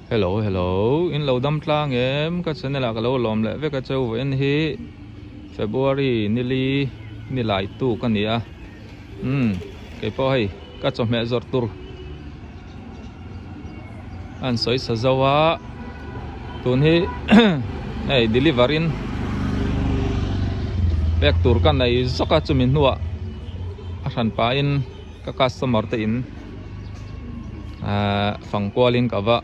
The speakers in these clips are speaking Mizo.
Hello hello in lo dam tlang em ka channel ah ka lo lawm leh vek a cheu vawiin hi February nili ni lai tuk a ni a umm keipawh hei ka chawhmeh zawrh tur a an sawi sa zo a tun hi hei deliver in pek tur ka nei zawk a chumi hnuah a hran pahin ka customer te in ahh fang kualin ka va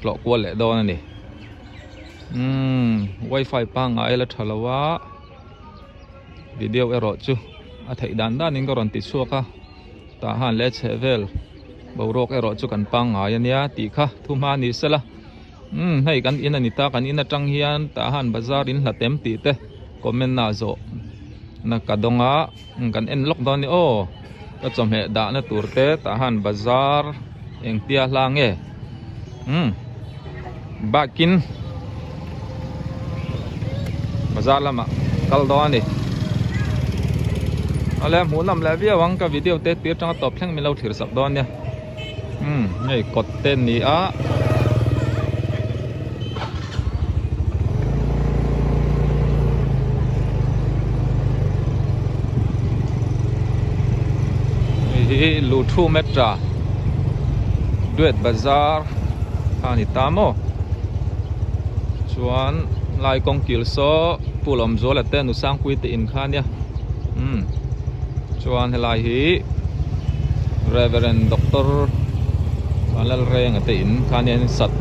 tlawh kual leh dawn a ni umm wifi pangngai la tha lo a video erawh chu a theih dan danin ka rawn ti chhuak a tah han leh chheh vel boruak erawh chu kan pangngai a nia tih kha thu hma ni sela umm hei kan in a ni ta kan in atang hian tah han bazar in hlat em tih te comment ah zawh na ka dawng a kan en lawk dawn a ni aw ka chawhmeh dahna tur te tah han bazar engtia hla nge umm bike in bazar lamah kal dawn a ni awle hmuh nawm leh viau ang ka video te tir atanga tawp thleng min lo thlir sak dawn nia umm hei kawt te a ni a. Hei hi Luthu Metra Duet Bazar kha a ni ta maw chuan lai kawng kil saw Pu Lawmzuala te Nusangpui te in kha ania umm chuan helai hi Reverend Doctor Vanlalrenga te in kha ania sat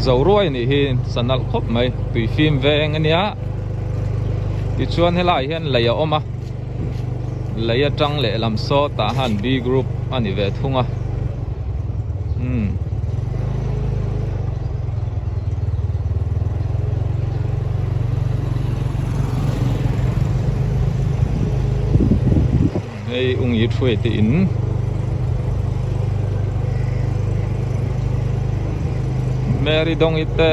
Zoruai anih hi sa nalh khawp mai tui fim veng ania tichuan helai hian lei a awm a lei atang lehlam sawtah han B group a ni ve thung a umm. Hei ung i thuai te in Mary dawng i te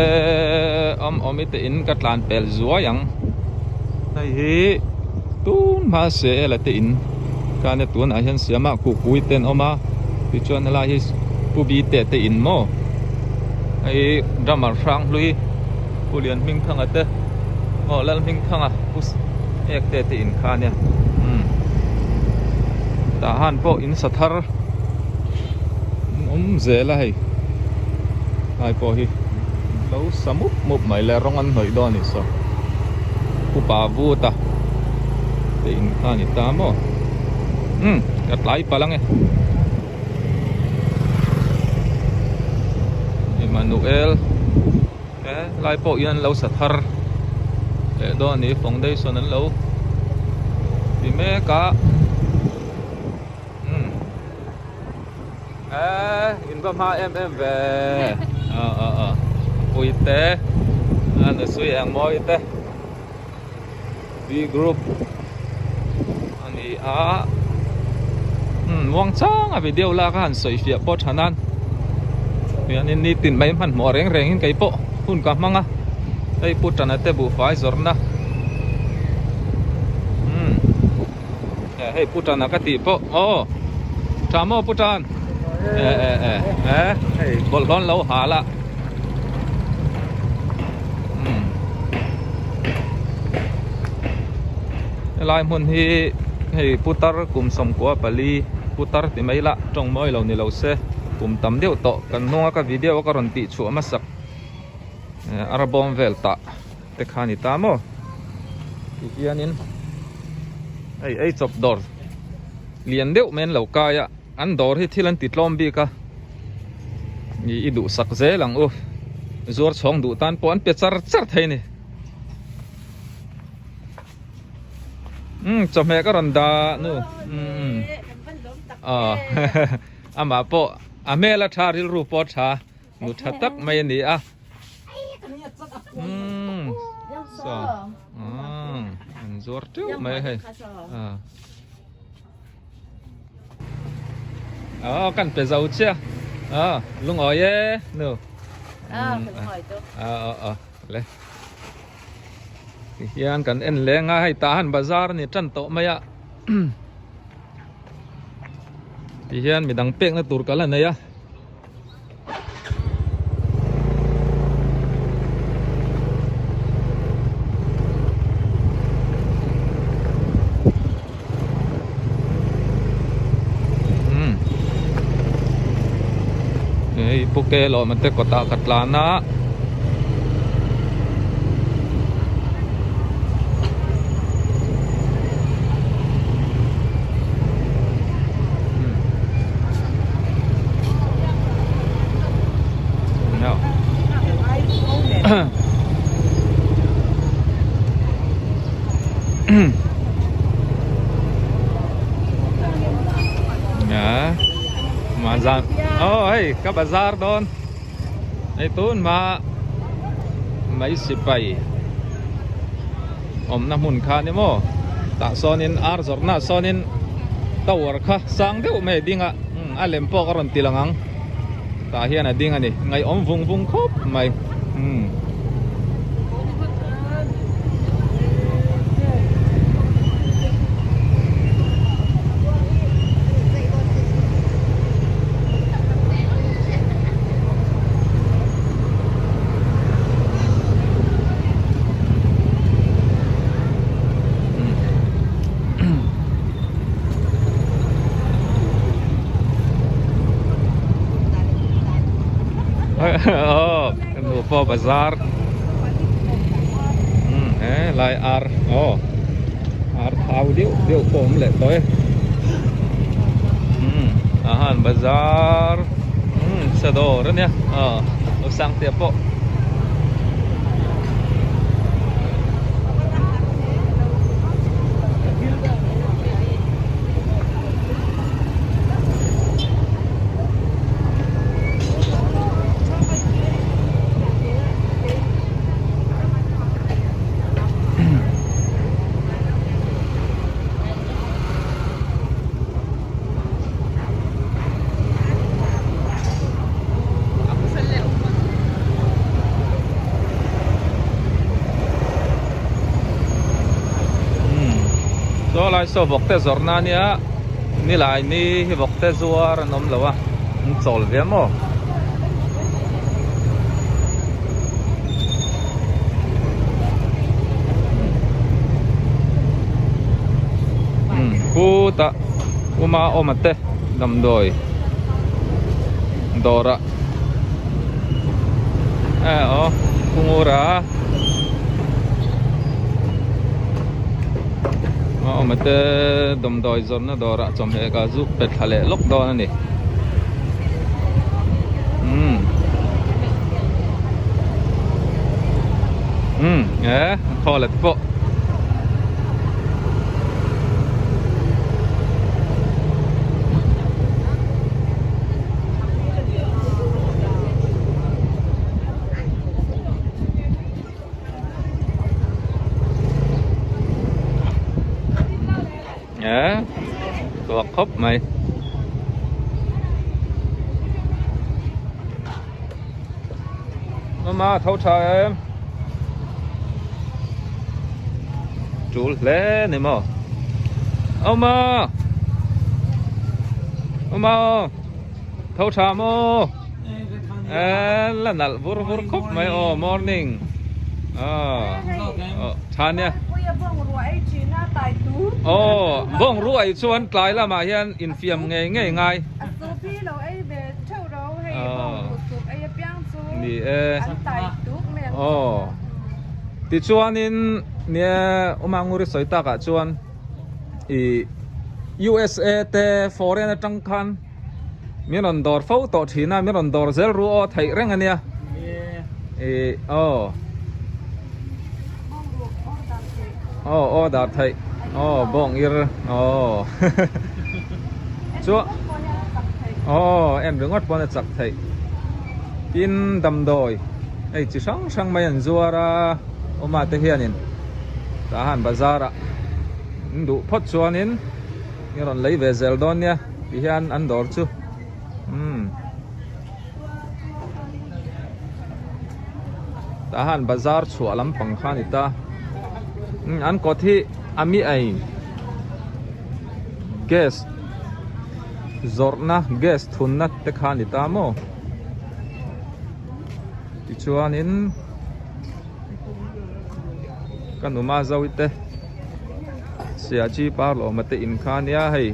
awm awm i te in ka tlan pel zuai ang hei hi tun hma se ela te in kane tunah hian siam a kukui te an awm a tichuan helai hi pu bi te te in maw hei drummer hrang hlui pu lian hming thanga te aw lal hming thanga pu ek te te in kha ania umm tah han pawh in sa thar an awm zel a hei lai pawh hi lo sa mup mup mai le rawng an hnawih dawn a nih saw upa vut a te in kha a ni ta maw umm ka tlai palh ang e. Emmanuel he lai pawh hian an lo sa thar leh dawn a ni foundation an lo ti mek a umm eee in va hma em em ve ah ah ah pui te a nusui eng mawi te B group a ni a umm muang chang a video lak a han sawi fiah pawh tha nan hianin nitin mai hmanhmawh reng rengin kei pawh hun ka hmang a hei pu tana te buhfai zawrhna umm hei pu tana ka tih pawh aw tha maw pu tan e e e e hei bawlhhlawh an lo hal a. Helai hmun hi hei putar kum sawmkua pali putar ti mai lah tawng mawi lo ni lo se kum tam deuh tawh kan hnunga ka video a ka rawn tih chhuah hmasak arbawm vel tah te kha a ni ta maw ti hianin hei ei chawp dawr lian deuh mai an lo kai a. An dawr hi thil an ti tlawm bik a, i i duhsak zel ang u, zuar chhawng duh tan pawh an pe char char thei a ni. Umm chawhmeh ka rawn dah nu umm aw amah pawh a hmel a tha rilru pawh a tha nu tha tak mai a ni a umm saw umm an zuar teuh mai a hei ah. Ờ kan pe zo chia. Ờ lungawi e nu. Ờ lungawi tu. Ờ ờ ờ le. Ti hian kan en leng a hei tah han bazar ni tan tawh mai a. Ti hian midang pek na tur ka la nei a. Hei pu ke lawm te kawtah ka tlan a. Oh hei ka bazar dawn hei tun hma mai sipai awmna hmun kha ni maw tah sawnin ar zawrhna sawnin tower kha sang deuh mai a ding a a lem pawh ka rawn ti lang ang tah hian a ding a ni ngaihawm vung vung khawp mai umm. Oh, kan nu pawh bazar. Hmm, he lai ar. Oh. Ar thau deuh deuh pawh awm leh tawh e. Hmm, ahan bazar. Hmm, sadawr ania. Oh, Sangtea pawh. Saw lai saw vawk te zawrh na ania nilai ni hi vawk te zuar an awm lo a an chawl ve maw. Khutah uma awm a te damdawi dawrah eh aw kungura a awm a te damdawi zawrhna dawrah chawhmeh ka zuk pe thla leh lawk dawn a ni umm umm eh khaw let pawh. Ờ, tuak khawp mai. Mama tho tha em. Chul hle ni maw. Oma. Oma. Tho tha maw. Ê la nalh vur vur khawp mai aw morning. Aw tha nia. Aw bawng ruah ei chuan tlai lamah hian infiam ngei ngei ngai. Ni e. Aw tichuanin nia Umanguri sawi takah chuan ih USA te foreign atang khan. Min rawn dawr fo tawh thin a, min rawn dawr zel ru aw theih reng a nia. Ih aw. Aw aw dar theih. Aw bawng ir aw. Chu aw en ringawt pawn a chak theih. Tin damdawi hei chi hrang hrang mai an zuar a awma te hianin tah han bazar ah an duh phawt chuanin I rawn lei ve zel dawn nia ti hian an dawr chu umm tah han bazar chhuah lampang kha a ni ta umm an kawt hi a mi ei gas zawrhna gas thunna te kha a ni ta maw tichuanin. Ka numa zau te Siachi par lawma te in kha ania hei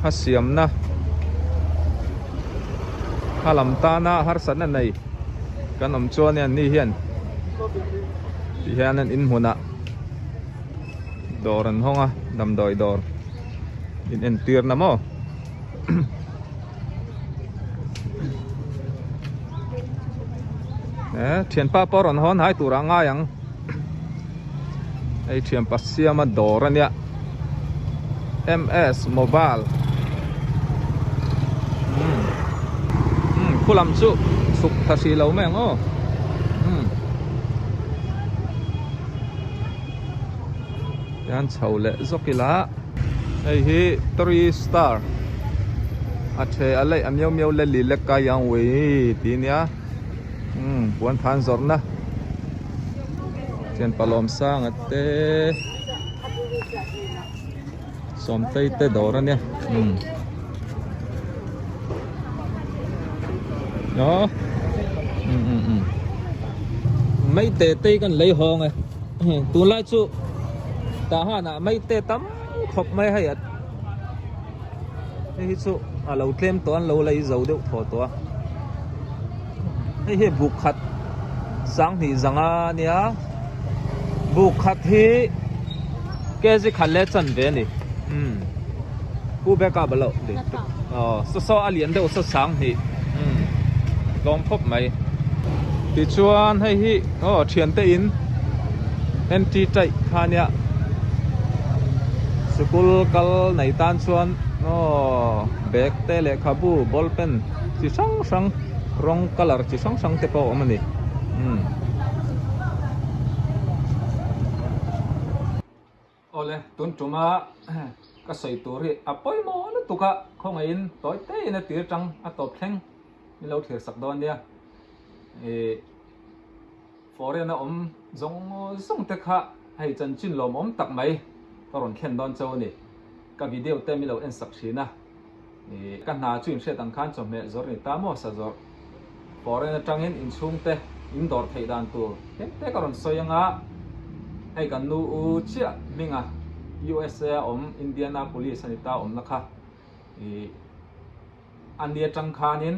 a siamna. Khalam tana harsatna nei kan awm chuan an ni hian ti hian an inhmunah dawr an hawng a damdawi dawr in entir na maw. Eh thianpa pawh rawn hawn hai turah a ngai ang hei thianpa siama dawr a nia ms mobile umm umm khu lam chu chhuk tha hrih lo mai ang aw umm hian chho leh zawk ila hei hi three star a the a laih a miau miau le li lek kai ang ui tih nia umm puan than zawrhna thian palawm sanga te sawmtei te dawr a nia umm aw umm umm umm mai te te kan lei hawng e tunlai chu tah hanah mai te tam khawp mai hei a hei hi chu a lo tlem tawh a an lo lei zo deuh thaw tawh a hei hi buk khat sanghnih zanga ania buk khat hi kg khat leh chanve a ni umm pu beka bal loh aw saw saw a lian deuh saw sanghnih umm tlawm khawp mai tichuan hei hi aw thiante in NT taih kha ania sikul kal nei tan chuan aw bag te lehkhabu ball pen chi hrang hrang rawng colour chi hrang hrang te pawh a awm a ni umm. Awle tun tuma ka sawi tur hi a pawimawh lutuk a khawngaihin tawi tein a tir tang a tawp thleng min lo thlir sak dawn nia ih foreign a awm zawng zawng te kha hei chanchin lawmawm tak mai ka rawn thlen dawn chauh a ni ka video te min lo en sak thin a ih ka hna chu inhriat ang khan chawhmeh zawrh ni ta maw sa zawrh Foreign atangin inchhungte in dawr theih dan tur tlem te ka rawn sawi anga hei kan nu u chiah hminga USA a awm Indianapolis a ni ta awmna kha ih a ni atang khanin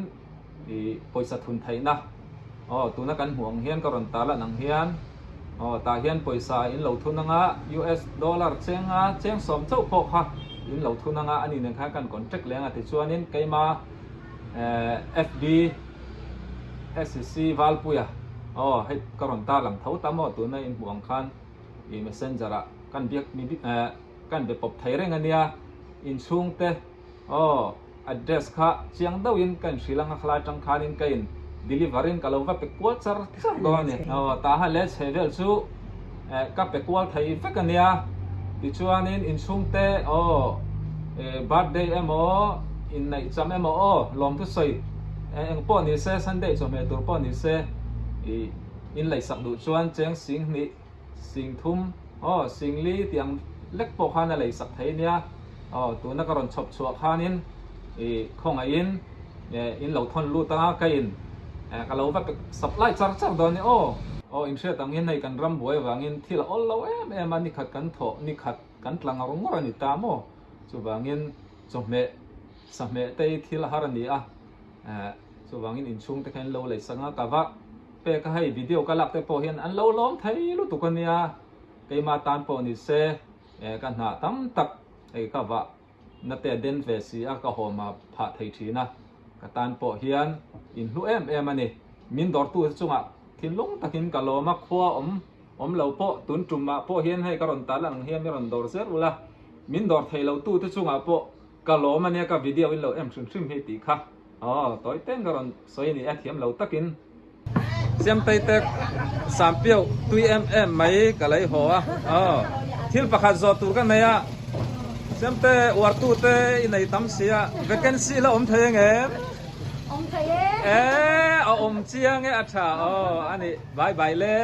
ih pawisa thun theihna aw tuna kan hmuh ang hian ka rawn tarlan ang hian aw tah hian pawisa in lo thun anga US dollar chenga cheng sawm chauh pawh kha in lo thun anga a ni nen khan kan contract leng a tichuanin keima FB SCC Valpuia aw hei ka rawn tar lang tho ta maw tuna in hmuh ang khan ih messenger ah kan biak mi kan be pawp thei reng ania inchhung te aw address kha chiang deuh in ka inhrilh anga khalai atang khan in ka in deliver in ka lo va pe kual char char dawn ani aw tah han leh chhe vel chu ka pe kual thei vek ania tichuanin inchhung te aw birthday emaw inneih cham emaw aw lawmthu sawi eng pawh ni se Sunday chawhmeh tur pawh ni se ih in laihsak duh chuan cheng sing hnih sing thum aw sing li tih ang lek pawh khan a laihsak thei ania aw tuna ka rawn chhawp chhuah khanin ih khawngaihin in lo thawn lut anga ka in ka lo va supply char char dawn ni aw. Aw inhriat angin hei kan ram buai avangin thil a awl lo em em a nikhat kan thawh nikhat kan tla ngawr ngawr a ni ta maw chuvangin chawhmeh sahmeh te hi thil a har a ni a chuvangin inchhung te kha in lo lei sak anga ka va pek a hei video ka lak te pawh hian an lo lawm thei lutuk a nia keimah tan pawh ni se ka hnah tam tak hei ka vah Na te a den ve si a, ka hawm a phah thei thin a, ka tan pawh hian in hlu em em a ni. Min dawrtu te chungah thinlung takin ka lawm a, khua awm awm lo pawh tun tumah pawh hian hei ka rawn tal ang hian mi rawn dawr zel ula, min dawr thei lo tu te chungah pawh ka lawm a nia ka video in lo em hrim hrim hi tih kha aw tawi teng ka rawn sawi a ni a, thiam lo takin. Siamtei tek Sampiau tui em em mai ka lei haw a aw thil pakhat zawh tur ka nei a Siamte uartu te i nei tam si a vacancy la awm thei ang em? Awm thei e. E a awm chiang e a tha aw a ni bye bye le.